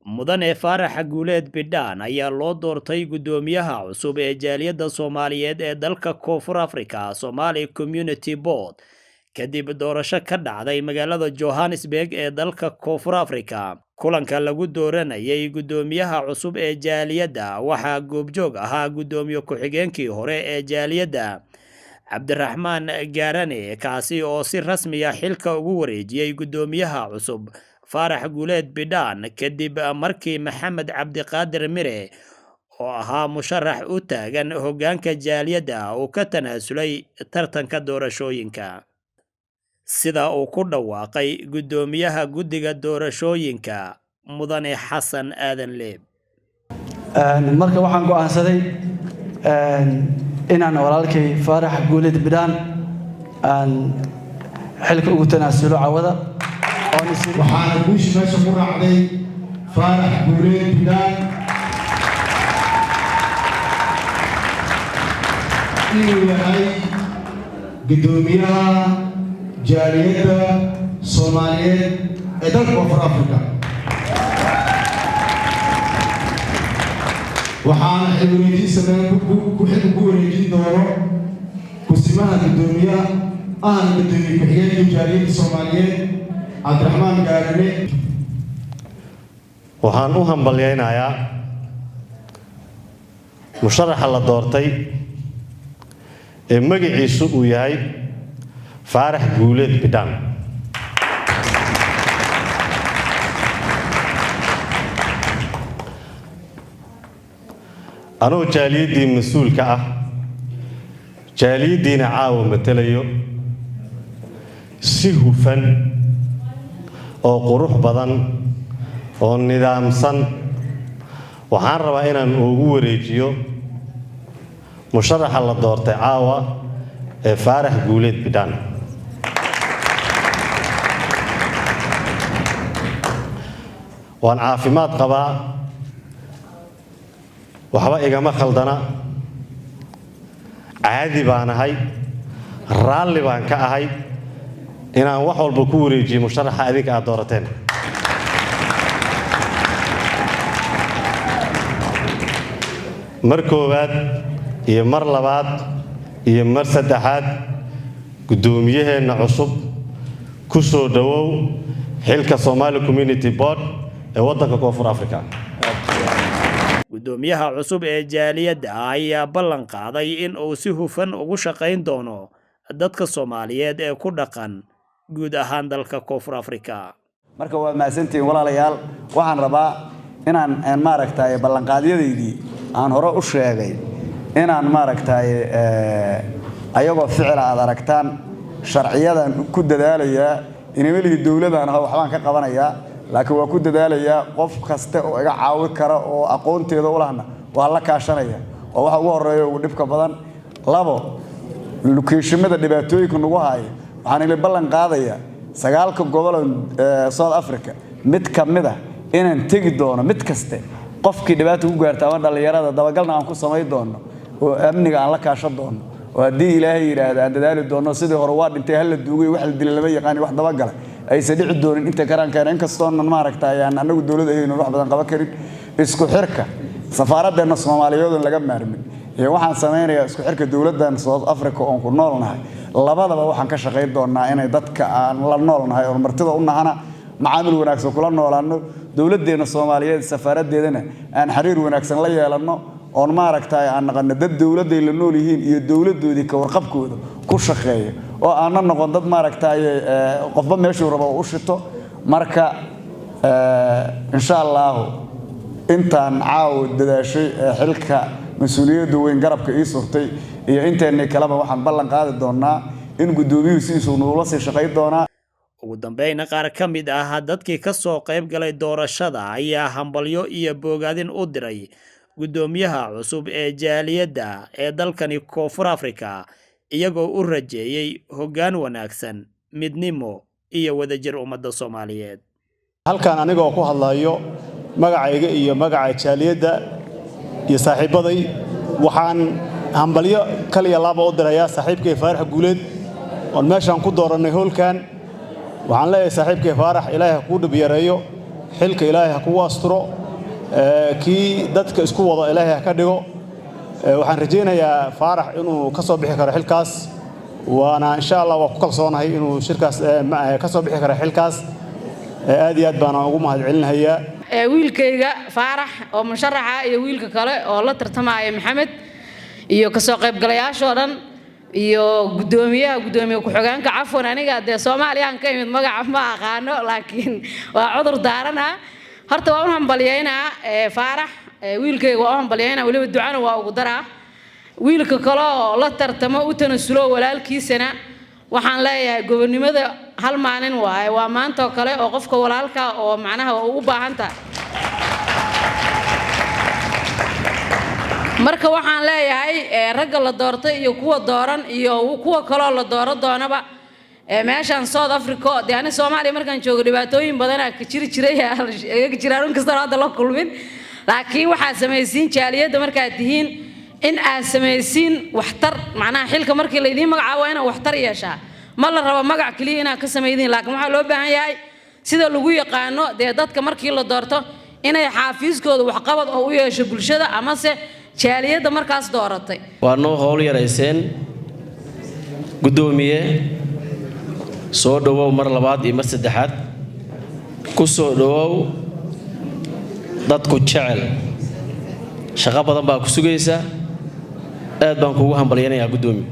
Mudane Faarax Guuleed Bidhaan ayaa loo doortay guddoomiyaha cusub ee jaaliyadda Soomaaliyeed ee dalka Koonfur Africa, Somali Community Board, kadib doorasho ka dhacday magaalada Johannesburg ee dalka Koonfur Africa. Kulanka lagu dooranayay guddoomiyaha cusub ee jaaliyadda waxaa goobjoog ahaa guddoomiye ku-xigeenkii hore ee jaaliyadda, Cabdiraxmaan Gaarane, kaasi oo si rasmiya xilka ugu wareejiyey guddoomiyaha cusub Faarax Guuleed Bidhaan, kadib markii Maxamed Cabdiqaadir Mire oo ahaa musharax u taagan hoggaanka jaaliyadda uu ka tanaasulay tartanka doorashooyinka, sida uu ku dhawaaqay guddoomiyaha guddiga doorashooyinka, Mudane Xasan Aadan Leeb. Marka waxaan go'aansaday inaan walaalkay Faarax Guuleed Bidhaan aan xilka ugu tanaasulo cawada. Waxaana guusha meesha ku raacday Faarax Guuleed Bidhaan inuu yahay guddoomiyaha jaaliyadda Soomaaliyeed ee dalka Koonfur Africa. Waxaana xil wareejin sameyn xilka ku wareejin doono kusimaha guddoomiyaha ahna guddoomiye ku-xigeenka jaaliyadda Soomaaliyeed, Cabdiraxmaan Gaarane. Waxaan u hambalyaynayaa musharaxa la doortay ee magaciisu uu yahay Faarax Guuleed Bidhaan. Anuu jaaliyaddii mas-uulka ah, jaaliyaddiina caawa matelayo, si hufan oo qurux badan oo nidaamsan waxaan rabaa inaan ugu wareejiyo musharaxa la doortay caawa ee Faarax Guuleed Bidhaan. Waan caafimaad qabaa, waxba igama khaldana, caadi baan ahay, raalli baan ka ahay inaan wax walba ku wareejiyo musharaxa adinka aad doorateen. Mar koowaad iyo mar labaad iyo mar saddexaad, guddoomiyaheenna cusub, ku soo dhowow xilka Somali Community Board ee waddanka Koonfur Africa. Guddoomiyaha cusub ee jaaliyadda ayaa ballan qaaday in uu si hufan ugu shaqayn doono dadka Soomaaliyeed ee ku dhaqan guud ahaan dalka Koonfur Afrika. Marka waa mahadsantihiin, walaalayaal. Waxaan rabaa inaan maaragtay ballanqaadyadaydii aan hore u sheegay inaan maaragtay ayagoo ficila aad aragtaan. Sharciyadan ku dadaalayaa, inamalihii dowladaan aho waxbaan ka qabanayaa, laakiin waa ku dadaalayaa. Qof kasta oo iga caawi kara oo aqoonteeda u lahna waa la kaashanaya, oo waxa ugu horeeya ugu dhibka badan. Labo, lokeeshimada dhibaatooyinka nagu haya, waxaan ila ballan qaadayaa 9-ka gobol South Africa mid ka mid ah inaan tegi doono, mid kaste qofkii dhibaata ku gaarta ama dhallinyarada dabagalna aan ku samayn doono oo amniga aan la kaashan doono, oo haddii Ilaahay yidhaahda aan dadaali doono. Sidii hore waa dhintay hala duugay, wax la dilay lama yaqaan, wax dabagala aysan dhici doonin inta karaankeena, inkastoonan maaragtay aan annagu dowlad ahaynon wax badan qaban karin. Isku xirka safaaraddeena Soomaaliyeed oon laga maarmin iyo waxaan samaynayaa isku xirka dowladdan South Africa oon ku noolnahay, labadaba waxaan ka shaqayn doonaa inay dadka aan la noolnahay oon martida u nahana macaamil wanaagsan kula noolaano, dowladdeena Soomaaliyeed safaaraddeedana aan xiriir wanaagsan la yeelanno, oon maaragtay aan naqano dad dowladday la nool yihiin iyo dowladdoodii ka warqabkooda ku shaqeeya, oo aanna noqon dad maaragtay qofba meeshuu rabo u shito. Marka insha Allaahu intaan caawo dadaashay ee xilka mas-uuliyadda weyn garabka ii surtay iyo inteennii kaleba, waxaan ballan qaadi doonaa in guddoomiyuhu sidiisuu nuula sii shaqayn doonaa. Ugu dambeyn, qaar ka mid ah dadkii ka soo qayb galay doorashada ayaa hambalyo iyo boogaadin u diray guddoomiyaha cusub ee jaaliyadda ee dalkani Koonfur Afrika, iyagoo u rajeeyey hoggaan wanaagsan, midnimo iyo wadajir ummadda Soomaaliyeed. Halkan anigoo ku hadlayo magacayga iyo magaca jaaliyadda iyo saaxiibbaday, waxaan hambalyo kaliya laaba u dirayaa saaxiibkay Faarax Guuleed oon meeshaan ku doorannay hoolkan. Waxaan leeyahay saaxiibkay Faarax, Ilaahay ha kuu dhib yareeyo Xilka Ilaahay ha kugu asturo, kii dadka isku wado Ilaahay ha ka dhigo. Waxaan rajaynayaa Faarax inuu ka soo bixi karo xilkaas, waana insha Allah waa ku kalsoonahay inuu shirkaas ka soo bixi karo xilkaas. Aad iyo aad baana ugu mahadcelinayaa. Wiilkayga Faarax oo musharaxa iyo wiilka kale oo la tartamaya Maxamed iyo kasoo qaybgalayaashoo dhan iyo gudoomiyaha, gudoomiye ku-xigeenka, cafwan, aniga dee Soomaaliyaan ka imid, magaca ma aqaano, laakiin waa cudur daarana. Horta waa u hambalyaynaa Faarax wiilkayga, waa u hambalyaynaa, weliba ducana waa ugu daraa. Wiilka kale oo la tartamo u tanasulo walaalkiisana waxaan leeyahay gobonnimada hal maalin waaye, waa maantoo kale oo qofka walaalka oo macnaha u baahan tahay. Marka waxaan leeyahay ragga la doortay iyo kuwa dooran iyo kuwa kaloo la dooro doonaba, meeshaan South Africa, dee ani Soomaaliya markaan joogo dhibaatooyin badanaa ka jiri jiray, ka jiraan, inkastoo hadda la kulmin, laakiin waxaad samaysiin jaaliyadda markaad tihiin in aad samaysiin waxtar. Macnaha xilka markii laydiin magacaabo waa inaad waxtar yeeshaa. Ma la rabo magac keliya inaad ka samaydiin, laakiin waxaa loo baahan yahay sida lagu yaqaano dee dadka markii la doorto inay xaafiiskooda waxqabad oo u yeesho bulshada amase jaaliyadda markaas dooratay. Waa noo howl yarayseen, guddoomiye, soo dhowow mar labaad iyo mar saddexaad. Ku soo dhowow dadku jecel, shaqo badan baa ku sugaysa. Aad baan kuugu hambalyaynayaa, guddoomiye.